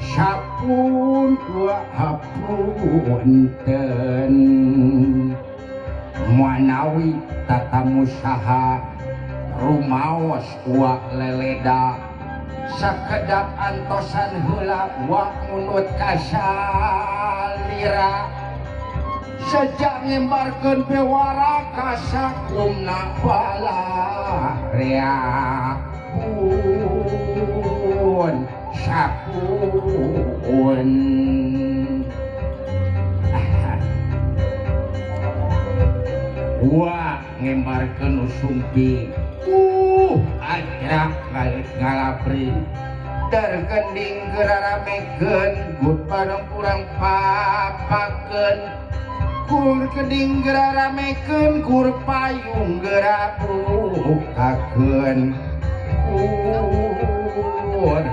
Sapun wa hapunten manawi tatamu saha rumaos wa leleda sakedap antosan heula wa ngunut kasalira sejak ngembarkeun bewara kasakumna balarea pun sapun. Wa ngembarkeun usumpi ajrak ngalit ngalabri tergending geraramekeun gut bareng kurang papakeun kur keding geraramekeun kur payung gerabukakeun kur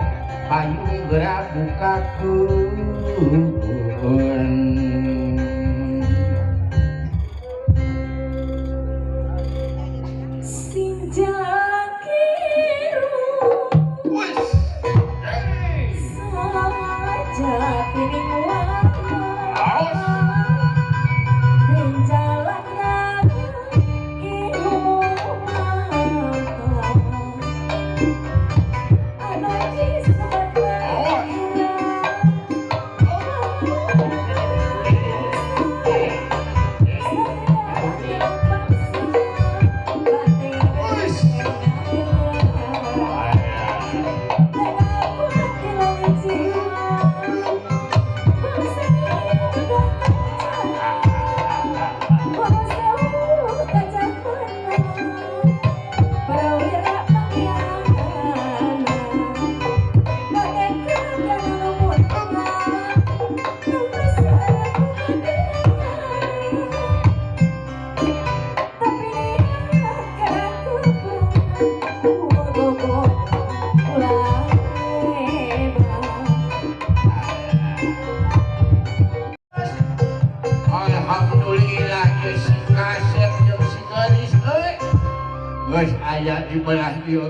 payung gerabukakeun.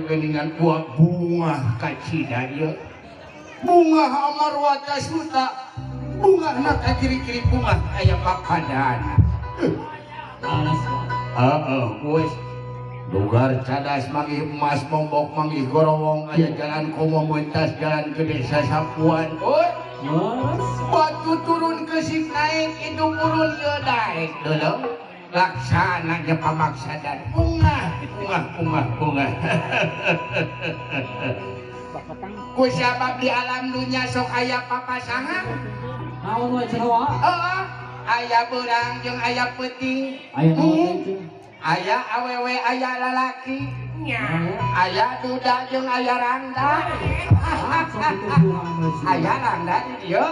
Geuningan buah bunga kacida ieu bunga amarwata suta bunga na ka kiri-kiri bunga aya papadana. Heeh geus lugar cadas manggih emas mombok manggih gorowong aya jalan komo mentas jalan ke desa Sapuan euy batu turun ke sik naik itu turun ieu daek deuleu laksana ge pamaksadan bunga bunga bunga bunga. Ku sabab di alam dunya sok aya papasangan naon we cenah heeh aya beurang jeung aya peuting aya awewe aya lalaki aya duda jeung aya rangda aya rangda di dieu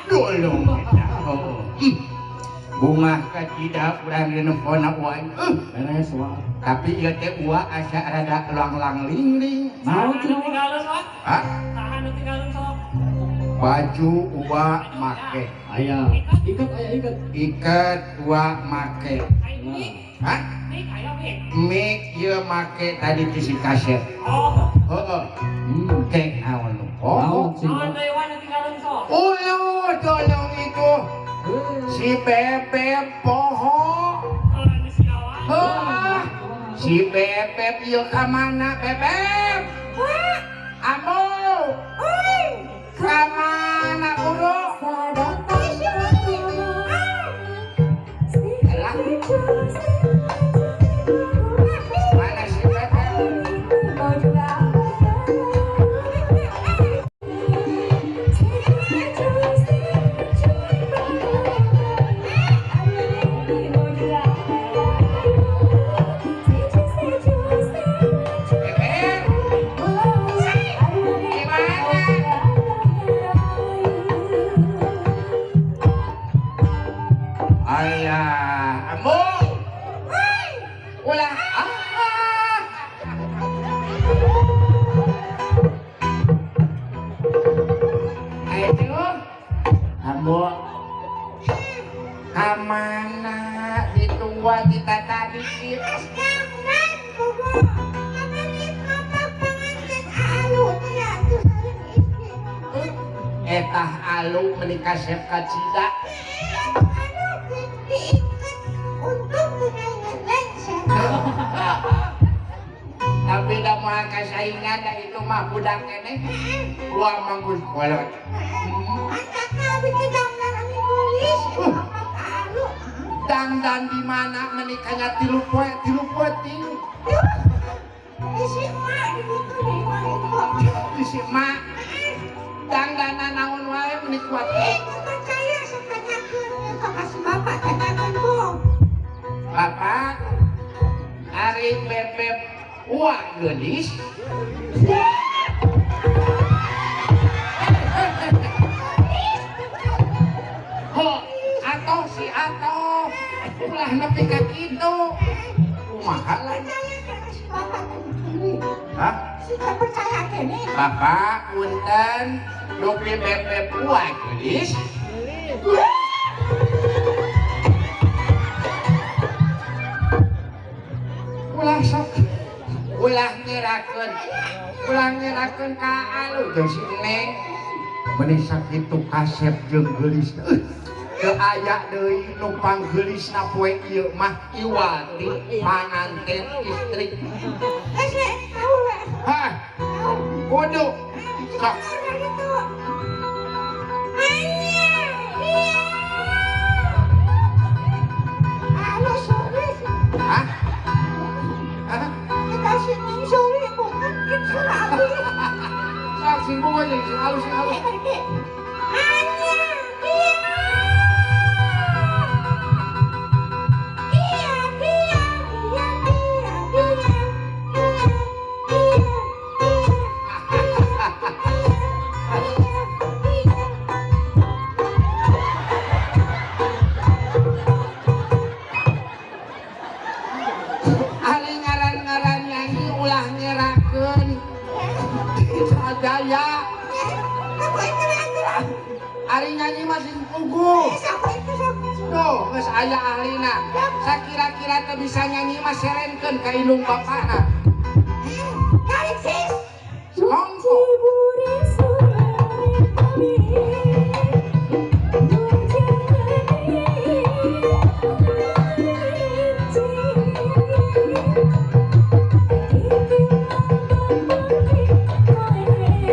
dulung eta bunga kacida urang dinempona uang beres wa tapi ieu teh uwa asa rada lang-lang ling-ling naon tinggalun wa hah tahan tinggalun sok baju uwa make aya iket aya iket iket uwa make hah mik ieu make tadi ti si kaset oh heeh teh naon naon deui wa tinggalun sok uluh tolong itu si Bebeb poho si Bebeb ieu ka mana Bebeb ambo ka mana uru mana si Bebeb Kamana ditungguan kita tadi sih. Etah alu menikah kasep kacida. Anu diikat untuk tunangan lengser. Tapi dah moal kasaingan da itu mah budak keneh. Uang manggus kolot. Anakna bikin dangdan anu geulis. Alu. Dangdan di mana menikahnya tilu poe tilu peuting. Di si emak di ditu di emak itu. Di si emak. Dangdana naon wae meuni kuat. Teu percaya satanyakeun ka si bapak tanyakeun ku. Bapak ari bebeb uang geulis. Ho, atoh si atoh. Ulah nepi ka kitu. Kumaha lah. Hah? Teu percaya keneh. Bapak punten dupi bebeb uang geulis. Ulah sok. Ulah ngerakeun. Ulah ngerakeun ka alu jeung si Neng. Meuni sakitu kasep jeung geulis. Teu aya deui nu panggeulisna poe ieu mah Iwati panganten istri. Hah? Kudu. Sok. Hah? Hah? Sok sing bunga sing alus sing alus. Ari ngaran-ngaran nyanyi ulah ngerakeun. Sadaya. Ari nyanyi mah sing puguh. Tuh, geus aya ahlina. Sakira-kira teu bisa nyanyi mah serenkeun ka indung bapana. Semongko.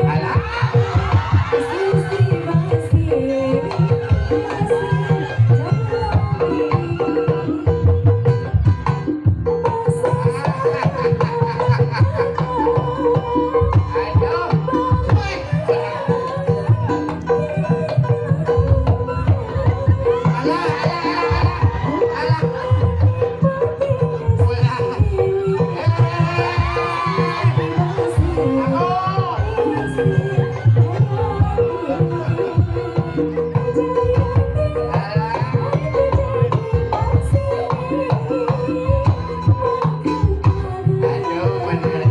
Alah. Aduh. Wih. Alah, alah, alah, alah. Ulah. Aduh. Alah. Aduh, bener.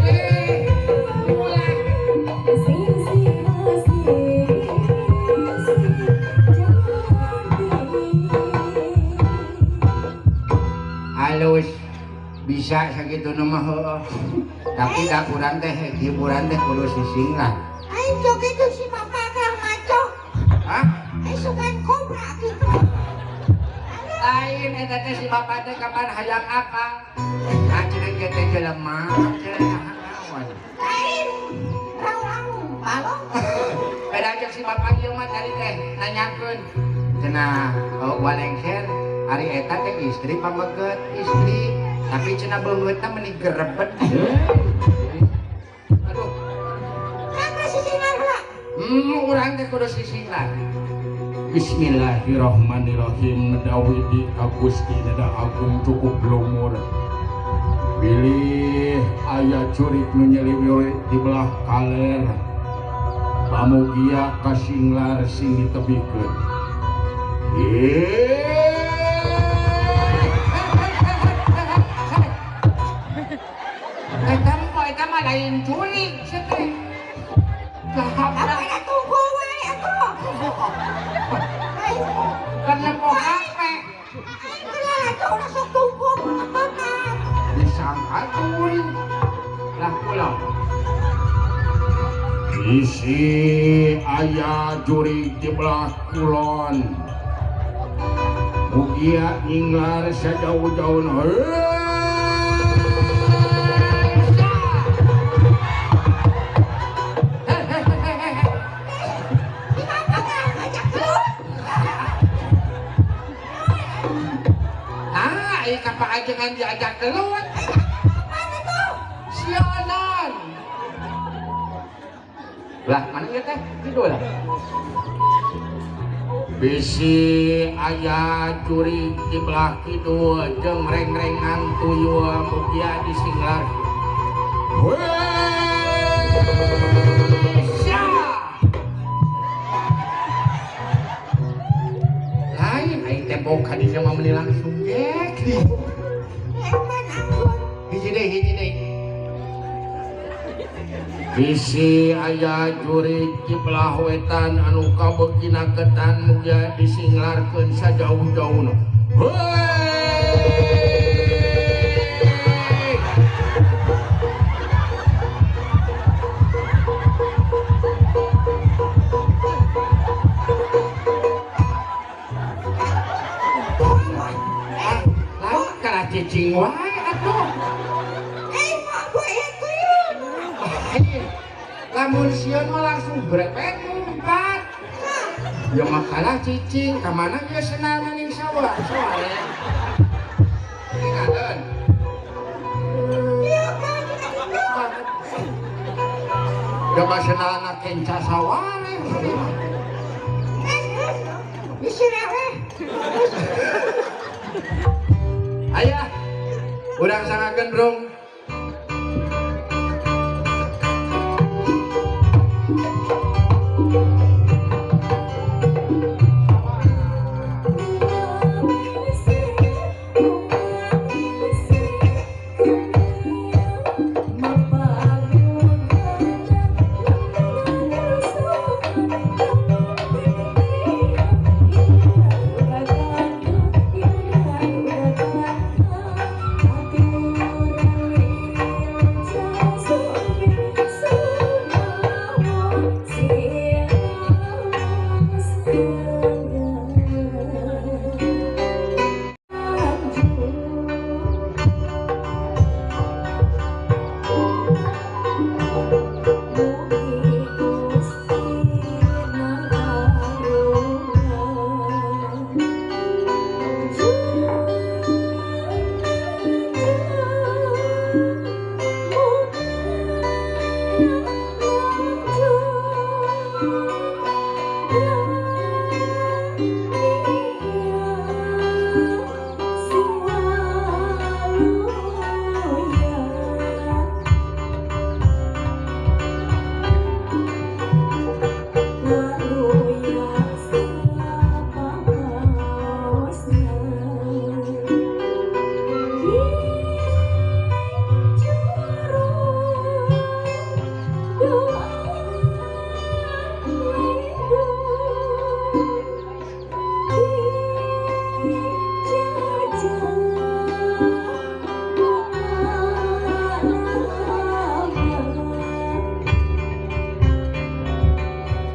Eh, ulah. Halus bisa sakitu nu mah heueuh. Tapi da kurang teh hiburan teh kudu sising lah. Aing joget jeung si bapak keur maco. Hah? Aing sugan kobra gitu. Lain eta teh si bapak teh kapan hayang akal. Nah cenah kieu teh jelema cenah naon. Lain rang-rang balong. Beda jeung si bapak ieu mah tadi teh nanyakeun. Cenah walengser ari eta teh istri pameget istri tapi cenah beungeutna meuni gerebet. Aduh. Kanggo sisingan heula. Urang teh kudu sisinglan. Bismillahirrahmanirrahim. Dawidi ka Gusti Neda Agung cukup lumur. Bilih aya curik nu nyeliwir di belah kaler. Pamugia kasinglar sing ditebikeun. Eta mah eta mah lain curik sia teh. Apa aya tunggu wae atuh. Kan nempo HP. Aing teh lalaki ulah sok tunggu mah. atuh lah kula. Bisi aya jurig di belah kulon. Mugia nyinglar sajauh-jauhna. Ah, ieu ka paajengan diajak gelut. Mana tuh? Sianan. Lah, mana ieu teh? Kidul. Bisi aya jurig di belah kidul jeung reng-rengan tuyul mugia disinglar. Wesya. Lain ai tembok ka dieu mah meuni langsung gek. Eman anggun. Hiji deui, hiji deui. Bisi aya jurig di belah wetan anu kabeukina ketan mugia disinglarkeun sajauh-jauhna. Heuy! Ah, lain kana cicing wae atuh. Lamun sieun mah langsung brepet ngumpat. Ya makalah cicing ka mana ieu senana ning sawah soale. Tinggalkeun. Ya mah senana kenca sawah. Ayah, urang sangakeun brung.